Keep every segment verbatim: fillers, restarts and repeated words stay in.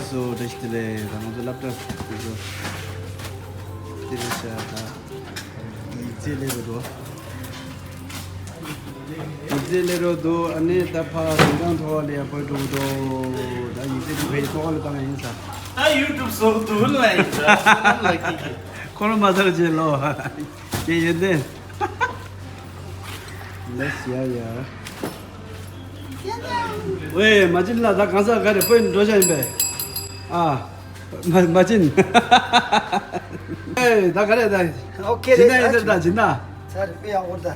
སོ་བཀྲ་ཤིས་བདེ་ལེགས། ད་ང་ཚོ་སློབ་གྲྭ་དེ་ཚོ་དེ་རེད་ཤག་ད་ཡིག་ཚད་སླེབས་འགྲོ། ཡིག་ཚད་སླེབས་འགྲོ་འདུག་ཨ་ནི་ད་ཕ་ཟིན་ཐང་མཐོ་བ་ལ་ཡང་བོད་འགྲོ་འགྲོ། ད་ཡིག་ཚད་དེ་བས་མཐོ་བ་ལ་བཏང་ཡིན་ས། ད་ཡུ་ཊུབ་བཟོ་འདུག་ལ་ཡིན་ས་ལ་ཀི་ཀི། ཁོ་རང་མ་ཚར་རྗེས་ལོ། ཀྱེ་ཡོན་ཏན། ལེས་ཡ་ཡ། ཝེ་མ་ཅིན་ལ་ད་གང་ཟག་ག་རེ་བོད་འགྲོ་བྱ་ཡིན་པས། ཨ། མ་མ་ཅིན། ཨེ་ད་ག་རེ་ད། ཨོ་ཁེ་ཇི་ན་ཡིན་ཟེར་ད་ཇི་ན། ཚར་དཔེ་ཡག་པོ་ད་ད།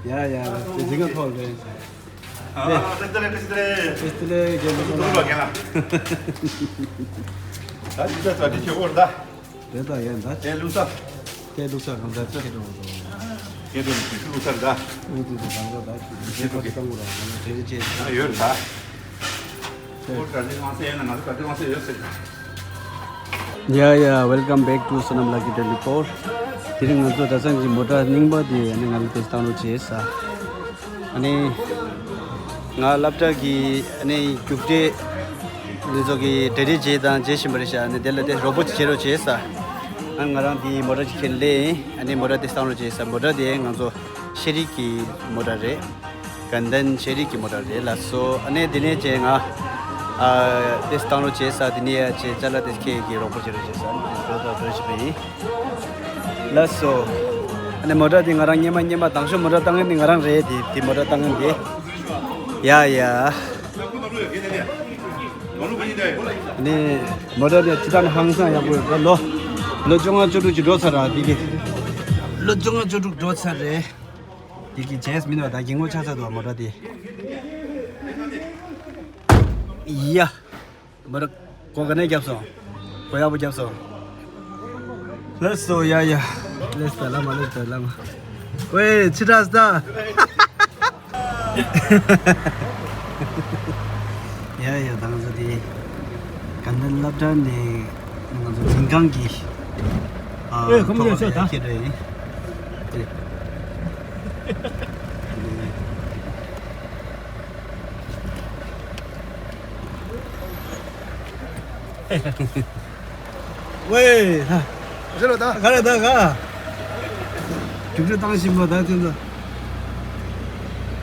ཡ་ཡ་དེ་ཇི་ག་ཐོག་རེད། ཨ་ཏེ་ཏེ་ཏེ་ཏེ་ཏེ། ཏེ་ཏེ་གེ་ལུ་ཏོ་ལ་གེ་ལ། ད་ཇི་ད་ད་ཇི་ཁྱོད་འོར་ད། དེ་ད་ཡན་ད། དེ་ལུག་ས། དེ་ལུག་ས་གང་ད་ཚ་ཁེ་འགྲོ་འགྲོ། དེ་ལུག་ས་ལུག་ས་ད། ལུག་དེ་ད་གང་ད་ད་ཁེ་འགྲོ་འགྲོ་ད་ཁེ་འགྲོ་ད་ད་ཡོད་ད། ཨོ་ད་ནི་ང་ཚོ་ཡང་ན་ང་ཚོ་ད་དེ་ང་ཚོ་ཡོད་ཟེར། Yeah, yeah, welcome back to Sonam Lucky twenty-four. དེ་རིང་ང་ཚོ་གྲྭ་ཚང་གི་མོ་ཊ་རྙིང་པ་དེ་ཨ་ནི་ང་ལ་དེ་བཏང་རོགས་བྱས་ས། ཨ་ནི། ང་སློབ་གྲྭ་གི་ཨ་ནི་རྒྱུགས་སྤྲོད་འདི་ཚོ་གི་གྲ་སྒྲིག་བྱེད་དང་བྱེད་བཞིན་པ་རེད་ཤག་ཨ་ནི་དེ་ལ་དེ་རོགས་པ་ཅིག་བྱེད་རོགས་བྱས་ས། ཨ་ང་རང་དེའི་མོ་ཊ་ཅིག་ཁྱེར་སླེབས་ཡིན། ཨ་ནི་མོ་ཊ་དེ་བཏང་རོགས་བྱས་ས། མོ་ཊ་དེ་ང་ཚོ་ཤེས་རིག་གི་མོ་ཊ་རེད། དགའ་ལྡན་ཤེས་རིག་གི་མོ་ཊ་རེད་ལགས་སོ། ཨ་ནི་དེ་ནས་བྱས་ང་ཨ་དེ་བཏང་རོགས་བྱས་ས། དེ་ནས་ཡ་བྱས་ཅ་ལག་དེ་ཁྱེད་ཀྱིས་རོགས་པ་བྱེད་རོགས་བྱས་ས། ཨ་ནི་དེ་འགྲོ་དང་འགྲོ་བཞིན་པ་ཡིན། ལགས་སོ། ཨ་ནི་མོ་ཊ་དེ་ང་རང་སྔོན་མ་སྔོན་མ་དང་ཤོས་མོ་ཊ་བཏང་མཁན་དེ་ང་རང་རེད། དེ་དེ་མོ་ཊ་བཏང་མཁན་དེ། ཡ་ཡ། ཨ་ནི་མོ་ཊ་དེ་ཅི་ལྟར་ཧང་སང་ཡག་པོ་ཡོད་ད། ལོ་ལོ་བཅོ་ལྔ་བཅུ་དྲུག་ཅིག་འགྲོ་ཚར་ར་དེ་གི། ལོ་བཅོ་ལྔ་བཅུ་དྲུག་འགྲོ་ཚར་རེད། དེ་གི་ཇེས་མིན་བ་ད་གི་ངོ་ཆགས་ཚར་འདུག་མོ་ཊ་དེ། ཡ། མོ་ཊ་གོ་ག་ནས་བརྒྱབ་སོང་། གོ་ཡག་པོ་བརྒྱབ་སོང་། ལགས་སོ་ཡ་ཡ། ལགས་སོ་ལ་མ་ལགས་སོ་ལ་མ། ཝེ་ཕྱི་དྲགས་ད། ཡ་ཡ་ད་ང་ཚོ་དེ་དགའ་ལྡན་སློབ་གྲྭ་ནས་ང་ཚོ་འཛིན་ཁང་གི་ཨ་ཨེ་ཁོམ་ཐོག་ཡོད་ཤོད་ལ་ད། ཁྱེད་རེད། དེ། ཝེ། ཧ། ཟེར་རོ་ད། ག་རེ་ད་ག་རྒྱུགས་སྤྲོད་བཏང་བཞིན་པ་ད་ཐོན་ད།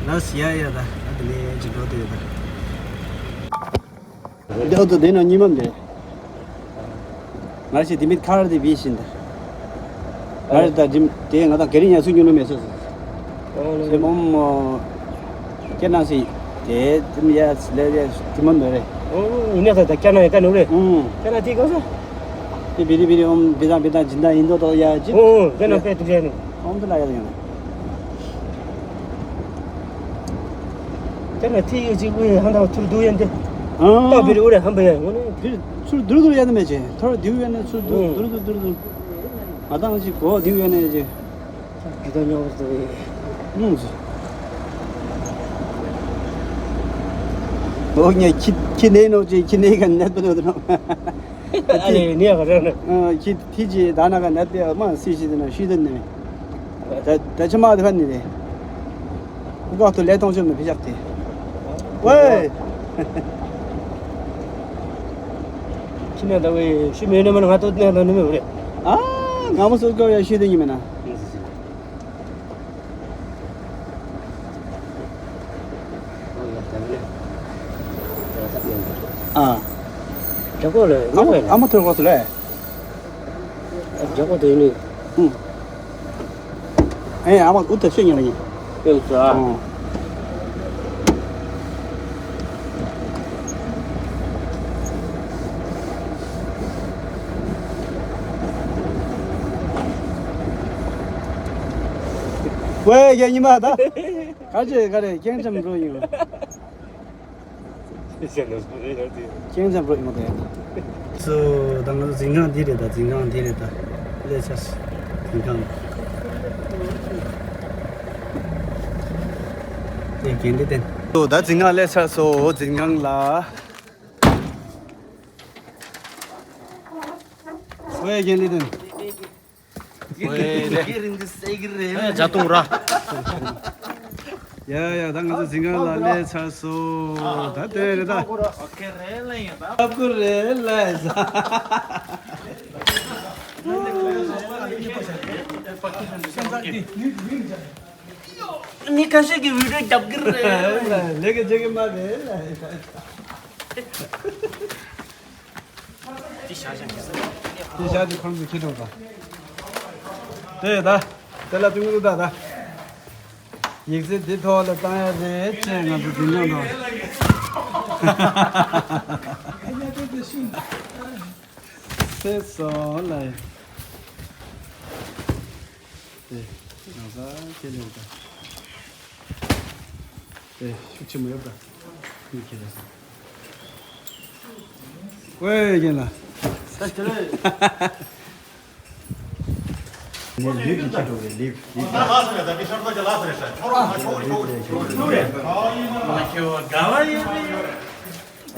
ལགས་ཡ་ཡ་ད། ཨ་དེ་ནས་ཅི་འགྲོ་དེ་ཡོད་ད། འདི་ཨོ་ཏོ་དེ་ནང་ཉི་མ་མེད། ང་ཞིག་དེ་མིད་ཁར་དེ་བི་བཞིན་ད། ང་རེ་ད་དེ་དེ་ང་དང་ག་རེ་ཉལ་ཚུལ་ཉུང་ཉུང་མེད་སོ་སོ། ཨོ་ལེ། སེ་མོ་མོ། ཁྱེད་རང་སི་དེ་དེ་མི་ཡ་སི་ལེ་ཡ་དེ་མ་མེད་རེད། ཨོ་ཡིན་ན་ད་ད་ཁྱེད་རང་ཡི་ད་ནུ་རེད། ཨུང་། ཁྱེད་རང་དེ་གང་ས། དེ་བི་རི་བི་རི་ཨོམ་བི་དང་བི་དང་ཇི་འདྲ་ཡིན་མདོག་མདོག་ཡ་ཅི། ཨོ་ཁྱེད་རང་དཔེ་ཐུགས་རྗེ་ནི། ཨོམ་དུ་ལ་ཡ་ཡང་། དེ་ནས་ཐི་ཡི་གཅིག་པུ་ཡི་ཧན་ད་ཚུར་བསྡུ་ཡན་དེ། ཨང་། ཏོག་བི་རི་འུ་རེ་ཧམ་པ་ཡ་ཡོང་ནས། བི་ཚུར་བསྡུ་བསྡུ་ཡ་ནི་མེད་ཅེ། ཐོར་བསྡུ་ཡ་ནི་ཚུར་བསྡུ་ཨང་། བསྡུ་བསྡུ་བསྡུ་བསྡུ། ང་དང་ཅིག་གོ་བསྡུ་ཡ་ནི་ཅེ། བི་ད་ཉོ་བར་དུ་ཡི། ནུང་ཟི། ཨོ་ཉེ་ཁྱི་ཁྱི་ནེ་ནོ་ཅེ་ཁྱི་ནེ་ག་ནད་པ་ནོ་དུ་ནོ། ཨ་ལེ་ནེ་ག་རེ་ནི། ཨ་ཁྱི་ཐི་ཅེ་ད་ན་ག་ནད་པ་མ་སི་ཤི་དུ་ནོ་ཤི་དུ་ནི། ད་ད་ཆ་མ་དུ་ཧ་ནི་རེ། ཀོ་ཏོ་ལེ་ཏོང་ཆོ་མེ་ཕི་ཞག་ཏེ། ཝེ། ཁྱི་ནང་ད་ཝེ་ཤི་མེ་ནེ་མ་ང་ཏོ་ནེ་ད་ནེ་མེ་ཝེ། ཨ་ང་མོ་སོ་ཀོ་ཡ་ཤི་དེ་ཉི་མེ་ན། ཨ། རྒྱ་གོ་ལེ་ཨ་མོ་ཨ་མོ་ཐོར་གོ་སོ་ལེ། རྒྱ་གོ་དེ་ནི། ཨུ། ཨེ་ཨ་མ་ཨུ་ཏ་ཤེས་ཉན་ལ་ཡིན། ཨེ་ཨུ་ཏ། ཨོ། ཝེ་ཡ་ཉི་མ་ད། ག་ཅེ་ག་རེ་ཀེང་ཅམ་འགྲོ་ཡིན། ཁྱེད་ཚང་པོ་ཡོང་དེ། སོ་ད་ང་ཚོ་འཛིན་ཁང་འདི་རེད་ད། འཛིན་ཁང་འདི་རེད་ད། ལས་ཆ་འཛིན་ཁང་ལས་རྒན་ལས་བསྟན། སོ་ད་འཛིན་ཁང་ལས་ཆ་སོ་འཛིན་ཁང་ལ། ཨོ་ཡ་རྒན་ལས་བསྟན། ཨོ་ཡ་ལས། རྒན་རིང་གི་སེ་གི་རེད། ཇ་དུང་ར། ཡ་ཡ། ད་ང་ཚོ་འཛིན་ཁང་ལ་སླེབས་ཚར་སོང་། ད་དེ་རེད་ད། ཨོ་ཁེ་རེད་ལ་ཡིན་ད། ཨབ་གུ་རེད་ལ་ཡིན་ས། མི་ཁ་ཤས་ཀྱིས་བི་ཌིའོ་རྒྱབ་གི་རེད། ལས་ཀ་བྱེད་ཀྱི་མ་རེད་ལ་ཡིན་ས། དེ་བཞག་ཅིག་ཁོང་ཚོས་ཁྱེར་འགྲོ་དང་། དེ་ད། དེ་ལ་ཏུང་རུ་ད་ད། ཡིག་ཚད་འདི་ཐོག་ལ་བཏང་ཡ་རེད་ཅེས་ང་ཚོ་འཛིན་སྐྱོང་དང་། སེ་སོ་ལ། དེ། ང་ཚ་ཁྱེར་ལེ་ད། དེ་ཤུགས་ཆེ་མོ་ཡོད་ད། ཁྱེར་ལེ། ཝེ་རྒན་ལགས། ལིབ་ཀྱི་ཆེད་དུ་རེད། ལིབ་ལིབ།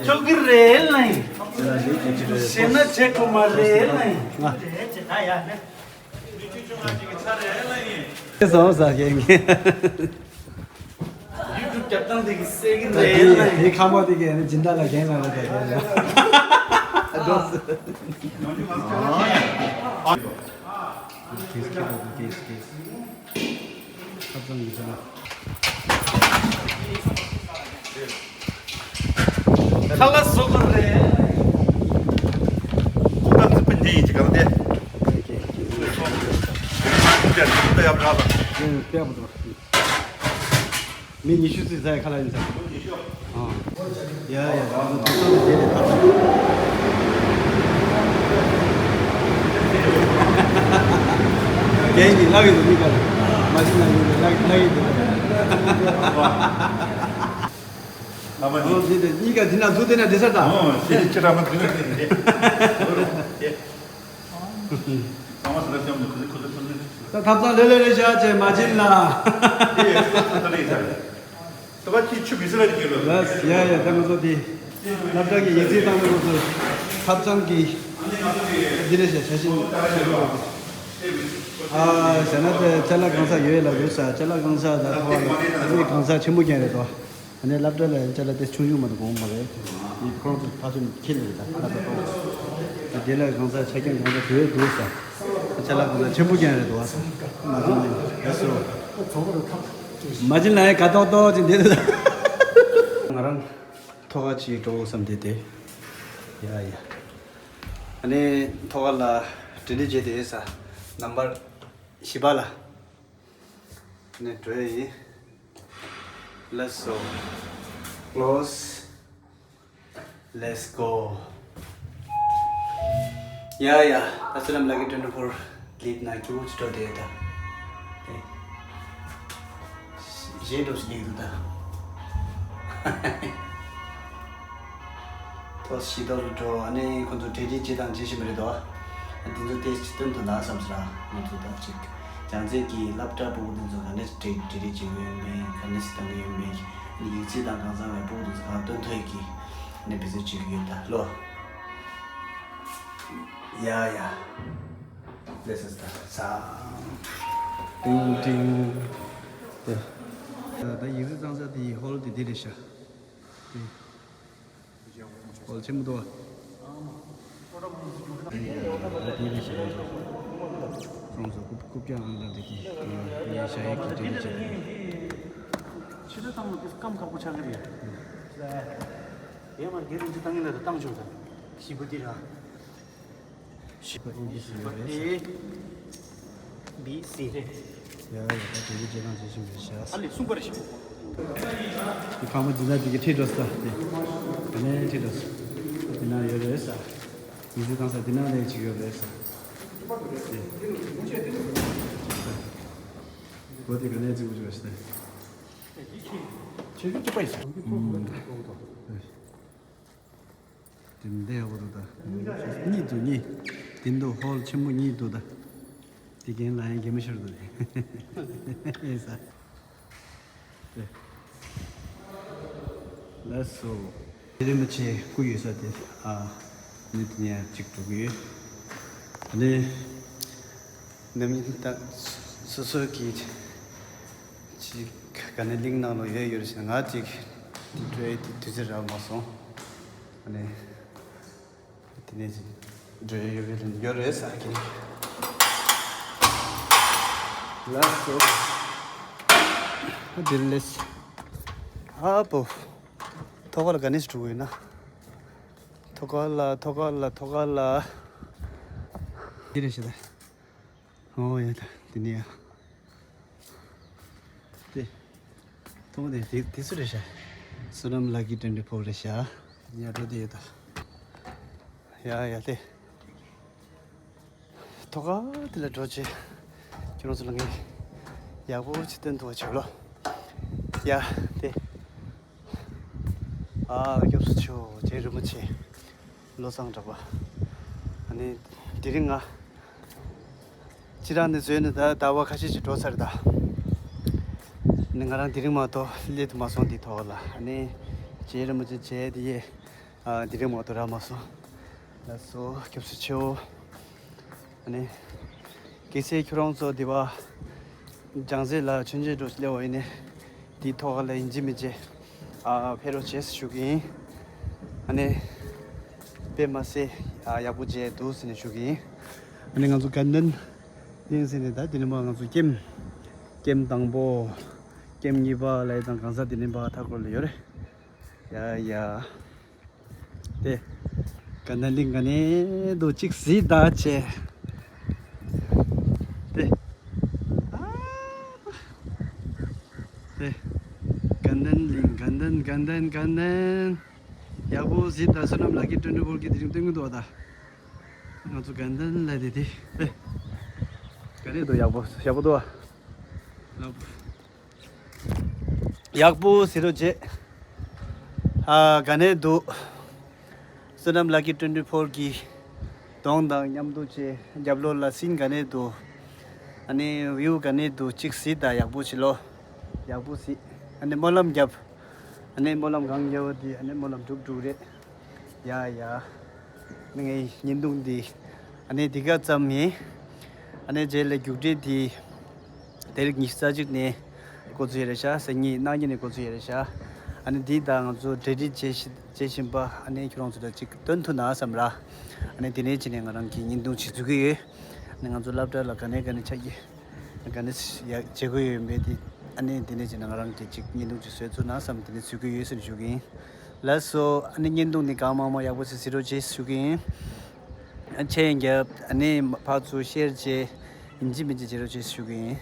ཆོག་གི་རེད་ལ་ཡིན། ཞེ་ན་བྱེད་དགོས་མ་རེད་ལ་ཡིན། དེ་བཟང་ས་རྒན་གྱི། ཡུ་ཊུབ་རྒྱབ་སྟངས་དེ་གི་སེ་གི་ད་རེད་དེ་ལ་དེ་ཡིན། ཁ་མོ་དེ་གི་སྦྱིན་བདག་ལ་རྒན་ལ་རེད་ད་རྒན་ལ། ཨ་འགྲོ། ཨ། གེས་ཁྱེད་རང་གེས་གེས། ཁ་ཚང་གི་ཚང་། ཁ་ལག་བཟོ་དགོས་རེད། ཁོ་ད་ཚི་པི་འདི་ཡིན་གྱི་གང་དེ། མི་ཉི་ཤུ་ཙམ་ཟ་ཡ་ཁ་ལག་ཡིན་ས། ཨ། ཡ་ཡ། ད་ཚོ་ཐོག་ཚོགས་ནས་བསྡད་ནས་ཐབས་ལ། རྒན་གྱིས་ལབ་ཡོད་འདུག་མི་ག་ལ། མ་ཤི་ན་ཡིན་ལབ་ལབ་ཡོད་འདུག་ཨོ་འདི་འདི་གཉིས་ཀ་འདི་ན་འཛུལ་བསྡད་ན་འདི་ས་ད། ཨོ་ཤི་ཁྱེད་རང་མ་འཛུལ་ན་འདི་འདི། ཚང་མ་ཟེར་ན་སེམས་ནས་ཁུ་ཁུ་ཁུ། ད་ཐབ་ཚང་ལེ་ལེ་རེ་བཞག་བྱས་མ་བྱིན་ལ། ཨེ་ཁུ་ཁུ་ཁུ་ལེ་ཟེར། ད་ཁྱི་ཆུ་མི་ཟེར་ལ་ཁྱི་ལོ། ལགས་ཡ་ཡ། ད་ང་ཚོ་དེ་སློབ་གྲྭ་གི་ཡིག་ཚད་བཏང་ནས་ཁོ་ཚོ་ཐབ་ཚང་གི་འདི་ནས་བྱས་བྱ་བཞིན་བྱས་ཡོད་པ། ཨ་ཟེར་ན་དེ་ཅ་ལག་གང་ས་ཡོད་ལ་ཡོད་ས། ཅ་ལག་གང་ས་ད་ཐོག་ལ་ཨ་ནི་གང་ས་ཆེན་པོ་ཀྱང་རེད་དོ། ཨ་ནི་སློབ་གྲྭ་ལ་ཡང་ཅ་ལག་དེ་ཆུང་ཆུང་མ་གཏོགས་དགོས་མ་རེད། ཡིན་ཁོང་ཚོ་ཕར་ཚུར་ཁྱེར་ནས་ད་སློབ་གྲྭ་གཏོང་། དེ་ལ་གང་ས་ཆ་རྐྱེན་གང་ས་དེ་འདུག་ས། ཅ་ལག་གང་ས་ཆེན་པོ་ཀྱང་རེད་འདུག་ས། མ་བྱིན་ལ་ཡ་སོ། མ་བྱིན་ལ་ཡ་དགའ་ཏོག་ཏོག་ཅིག་འདི་རེད། ང་རང་ཐོག་ཁ་ཅིག་འགྲོ་བསམ་དེ་དེ། ཡ་ཡ། ཨ་ནི་ཐོག་ཁ་ལ་གྲ་སྒྲིག་བྱས་དེ་ཡོད་ས། ནམ་བར་བཞི་པ་ལ། ནས་འགྲོ་ཡ་ཡིན། Let's go. Close. Let's go. ཡ་ཡ། ད་ཚོད་ལམ་ལ་གི་ཊོན་ཊི་ཕོར་ལིབ་ན་ཁྱུ་ཅི་འགྲོ་དེ་ད། ཨེ། གཞས་འགྲོ་ཞིག་ལེགས་འདུག་ད། ཐོག་ཤི་ཏོག་ལ་འགྲོ། ཨ་ནི་ཁོ་ཚོ་གྲ་སྒྲིག་བྱེད་དང་བྱེད་བཞིན་པ་རེད་དོ། ཨ་འདི་ཚོ་ཏེ་སྟོན་དུ་ན་བསམ་སོང་། ང་ཚོ་ད་ཅིག་བྱང་རྩེ་གི་སློབ་གྲྭ་ཕྲུ་གུ་འདི་ཚོ་ག་ནས་གྲ་གྲ་སྒྲིག་བྱེད་ཀྱི་ཡོད་མེད། ག་ནས་སྟོན་གྱི་ཡོད་མེད། ཨ་ནི་ཡིག་ཚད་དང་གང་ཚང་བའི་ཕྲུ་གུ་འདི་ཚོ་གང་སྟོན་ཐུབ་ཀྱི་ཨ་ནི་བི་ཛི་བྱེད་ཀྱི་ཡོད་ད་ལོ། ཡ་ཡ། ལེ་སི་སི་ད་ས། ཏིང་ཏིང་། ད་ད་ཡིག་ཚད་གཙང་ས་དེ་ཧོལ་དེ་དེ་རེད་ཤག་ཧོལ་ཆེན་པོ་འདུག་བ། ཁོང་ཚོ་རྐུབ་རྐུབ་བཀྱག་ཨང་དང་དེ་གི་ངའི་ཞྭ་ཡིག་གི་དེ་རེད་ཅེས། ཕྱི་དྲོ་བཏང་ལ་སྐམ་ཁག་པོ་ཆགས་ཀྱི་རེད། དེ་མར་སྒེར་རང་གི་བཏང་ཡིན་ལ་བཏང་ཆོག་ད། བཞི་པོ་འདི་ར། བཞི་པ་ཨེ་བི་སི་ཡོད་རེད། ཨེ། བི་སི་རེད། ཡ་ཡ། ད་དེ་གི་རྗེས་ལང་བྱེད་བཞིན་པའི་ཤ། ཨ་ལས་གསུངས་པ་རེད་ཤི། དེ་ཕ་མ་འཛིན་ས་དེ་གི་ཁྲིད་འགྲོ་ས་དེ། དེ་ནས་ཁྲིད་འགྲོ་ས། དེ་ན་ཡོད་རེད་ས། འཛིན་བཏང་ས་དེ་ན་ལས་ཅིག་ཡོད་རེད་ས། དེ། བོད་དེ་ག་ནས་བརྩི་དགོས་ཅིག་ལ་ཤི་ད། ཆེ་ཆུང་གཅིག་པ་ཡིན་ས། དེ་འདི་ཡག་པོ་འདུག་ད། གཉིས་འདུག་གཉིས། དེ་འདུག་ཧོལ་ཆེན་པོ་གཉིས་འདུག་ད། དེ་རྒན་ལ་ཡང་རྒན་མོ་ཤོར་འདུག་ཨེ་ས། དེ། ལགས་སོ། རིན་པོ་ཆེ་སྐུ་ཡོད་ས་དེ། ཨ། ནི་དེ་ནས་གཅིག་འགྲོ་གི་ཡོད། ཨ་ནི། ནམ་ཡིན་ད། སོ་སོ་གི་ཅིག་ག་ ག་ནས་གླིང་ནང་ལ་ཡོད་ཡོད་རེད་ཟེར། ང་ཅིག་འདི་འགྲོ་ཡས་དེ་དུས་ཚོད་རག་མ་སོང་། ཨ་ནི། དེ་ནས་ཅིག་འགྲོ་ཡས་ཡོད་པའི་ལན་ཡོད་རེད་ཟེར་གྱིན། ལགས་སོ། ཨ་དེ་ལས། ཨ་པོ། ཐོག་ཁ་ལ་ག་ནས་འགྲོ་དགོས་ཡོད་ན། ཐོག་ཁ་ལ་ཐོག་ཁ་ལ་ཐོག་ཁ་ལ། འདི་རེད་ཤག་ད། ཨོ་ཡ་ད་འདི་ནས་ཡ། དེ། ཐོག་དེ་དེ་དེ་སུ་རེད་ཤག་བསོད་ནམས་ལགས་ཀྱི་ཊུ་ཝེན་ཊི་ཕོར་རེད་ཤག་ཡ་འགྲོ་དེ་ཡོད་ད། ཡ་ཡ་དེ། ཐོག་ཁ་དེ་ལ་འགྲོ་བྱེད། ཁྱེད་རང་ཚོ་ལ་ངས་ཡག་པོ་ཅིག་སྟོན་ཐུབ་པ་བྱེད་ལོ། ཡ་དེ། ཨ་སྐྱབས་སུ་མཆིའོ་རྗེ་རིན་པོ་ཆེ། བློ་བཟང་གྲགས་པ། ཨ་ནི་དེ་རིང་ང་ཅི་རང་ནས་བཟོས་ནས་ད་ཟླ་བ་ཁ་ཤས་ཤིག་འགྲོ་ཚར་ད། ཨ་ནི་ང་རང་དེ་རིང་མ་གཏོགས་སླེབས་ཐུབ་མ་སོང་དེའི་ཐོག་ལ། ཨ་ནི་རྗེ་རིན་པོ་ཆེ་མཇལ་དེ་ཡས། ཨ་དེ་རིང་མ་གཏོགས་རག་མ་སོང་། ལགས་སོ་སྐྱབས་སུ་མཆིའོ། ཨ་ནི། གལ་སྲིད་ཁྱོད་རང་ཚོ་འདི་བ། ལྕང་གཟིག་ལ་མཆོད་མཇལ་འགྲོ་སླེབས་པ་ཡིན་ནའི། འདིའི་ཐོག་ལ་ཡིན་གཅིག་མིན་གཅིག་ཨ་ཕེབས་རོགས་བྱེད་ཞུ་གི་ཡིན། ཨ་ནི། དཔེ་མ་སྲིད་ཨ་ཡག་པོ་བྱས་འདུག་ཟེར་ནས་ཞུ་གི་ཡིན། ཨ་ནི་ང་ཚོ་དགའ་ལྡན་གླིང་ཟེར་ནས་ད་དེ་ནས་མ་ང་ཚོ་ཀེམ། ཀེམ་དང་པོ། ཀེམ་གཉིས་པ་ལ་ཡི་དང་གང་ཟག་དེ་ནས་མ་མཐའ་འཁོར་ལ་ཡོད་རེད། ཡ་ཡ། དེ། དགའ་ལྡན་གླིང་ག་ནས་འདུག་ཅིག་གཟིགས་ད་བྱས། དེ། ཨ། དེ། དགའ་ལྡན་གླིང་དགའ་ལྡན་དགའ་ལྡན་དགའ་ལྡན། ཡག་པོ་གཟིགས་ད་བསོད་ནམས་ལགས་ཀྱི་ཊུ་ཝེན་ཊི་ཕོར་གྱི་དེ་རིང་སྟོན་གྱི་འདུག་བ་ད། ང་ཚོ་དགའ་ལྡན་ལ་དེ་དེ་དེ། ག་རེ་འདུག་ཡག་པོ་ཡག་པོ་འདུག་བ། ལགས། ཡག་པོ་ཟེར་རོགས་བྱེད། ཨ་ག་ནས་འདུག་བསོད་ནམས་ལགས་ཀྱི་ཊུ་ཝེན་ཊི་ཕོར་གྱི་གདོང་དང་མཉམ་དུ་བྱས་རྒྱབ་ལོགས་ལ་སིན་ག་ནས་འདུག་ཨ་ནི་བིའུ་ག་ནས་འདུག་ཅིག་གཟིགས་ད་ཡག་པོ་བྱེད་ལོ། ཡག་པོ་གཟིགས། ཨ་ནི་སྨོན་ལམ་རྒྱབ། ཨ་ནི་སྨོན་ལམ་གང་རྒྱབ་པ་དེ་ཨ་ནི་སྨོན་ལམ་འགྲུབ་འགྲུབ་རེད། ཡ་ཡ། ངའི་བརྙན་ཐུང་འདི་ཨ་ནི་འདི་ག་ཙམ་ཡིན། ཨ་ནི་རྗེས་ལ་རྒྱུགས་སྤྲོད་འདི་དེ་རིང་ཉི་ཤུ་རྩ་གཅིག་ནས་འགོ་བཙུགས་ཡོད་རེད་ཤག་སང་ཉིན་གནངས་ཉིན་ནས་འགོ་བཙུགས་ཡོད་རེད་ཤག་ཨ་ནི་འདི་དང་ང་ཚོ་གྲ་སྒྲིག་བྱེད་བཞིན་བྱེད་བཞིན་པ་ཨ་ནི་ཁྱོད་རང་ཚོ་ལ་ཅིག་སྟོན་ཐུབ་ན་བསམ་ར། ཨ་ནི་དེ་ནས་ཕྱིན་ནས་ང་རང་གི་བརྙན་ཐུང་ཅིག་བཟོ་གི་ཡོད། ཨ་ནི་ང་ཚོ་སློབ་གྲྭ་ལ་ག་ནས་ག་ནས་ཆགས་ཀྱི། ག་ནས་ཡ་བྱེད་དགོས་ཡོད་མེད་དེ། ཨ་ནི་དེ་ནས་བྱས་ན་ང་རང་གིས་ཅིག་བརྙན་ཐུང་ཅིག་བཟོས་ཚུགས་ན་བསམ་དེ་ནས་བཟོ་གི་ཡོད་ཟེར་ཞུ་གི་ཡིན། ལགས་སོ། ཨ་ནི་བརྙན་ཐུང་འདི་གང་མང་མང་ཡག་པོ་ཞིག་གཟིགས་རོགས་བྱེད་ཞུ་གི་ཡིན། མཆན་རྒྱབ། ཨ་ནི་ཕར་ཚུར་ཤེར་བྱེད། ཡིན་གཅིག་མིན་གཅིག་བྱེད་རོགས་བྱེད་ཞུ་གི་ཡིན།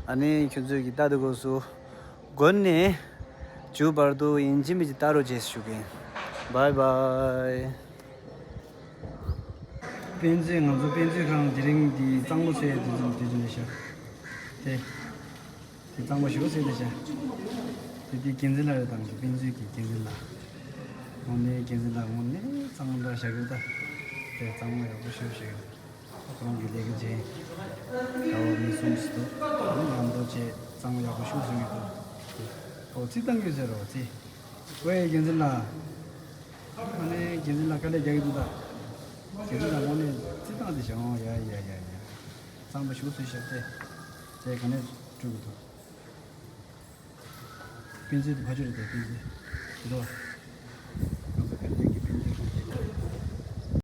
ཨ་ནི་ཁྱོད་ཚོས་ཀྱི་ལྟ་དུ་དགོས་སུ། མགོ་ནས་མཇུག་བར་དུ་ཡིན་གཅིག་མིན་གཅིག་ལྟ་རོགས་བྱེད་ཞུ་གི་ཡིན། བྷའི་བྷའི། དཔེ་མཛོད། ང་ཚོ་དཔེ་མཛོད་ཁང་དེ་རིང་འདི་གཙང་མ་བཟོས་ཡ་དུས་ཚོད་དུས་ཚོད་ལས་ཤག་དེ། དེ་གཙང་མ་ཞེ་པོ་བཟོས་བསྡད་ཤག་དེ་དེ་འགན་འཛིན་ལགས་རེད། ད་ང་ཚོ་དཔེ་མཛོད་ཀྱི་འགན་འཛིན་ལགས། དངོས་གནས་འགན་འཛིན་ལགས་དངོས་གནས་གཙང་མ་འདྲ་བཞག་གི་འདུག་དེ་གཙང་མ་ཡག་པོ་ཞེ་པོ་ཞིག་ཁོ་རང་གི་ལས་ཀ་བྱེད། ད་བ་མི་གསུམ་ཞིག་འདུག་ཨ་ནི་མཉམ་དུ་བྱས་གཙང་མ་ཡག་པོ་ཞེ་པོ་བཟོས་ཀྱི་འདུག་ཨོ་རྩིས་བཏང་གི་ཟེར་རོ་རྩིས། ཝེ་འགན་འཛིན་ལགས། ཨ་ནི་འགན་འཛིན་ལགས་དཀའ་ལས་རྒྱག་གི་འདུག་ད། འགན་འཛིན་ལགས་དངོས་གནས་རྩིས་བཏང་དེ་བྱུང་། ཡ་ཡ་ཡ་ཡ། གཙང་མ་ཞེ་པོ་བཟོས་ཤག་སྟེ། དེ་ག་ནས་འགྲོ་གི་འདུག་དཔེ་མཛོད་དེ་ཕ་ཆོས་རེད་དེ་དཔེ་མཛོད། དེ་འདུག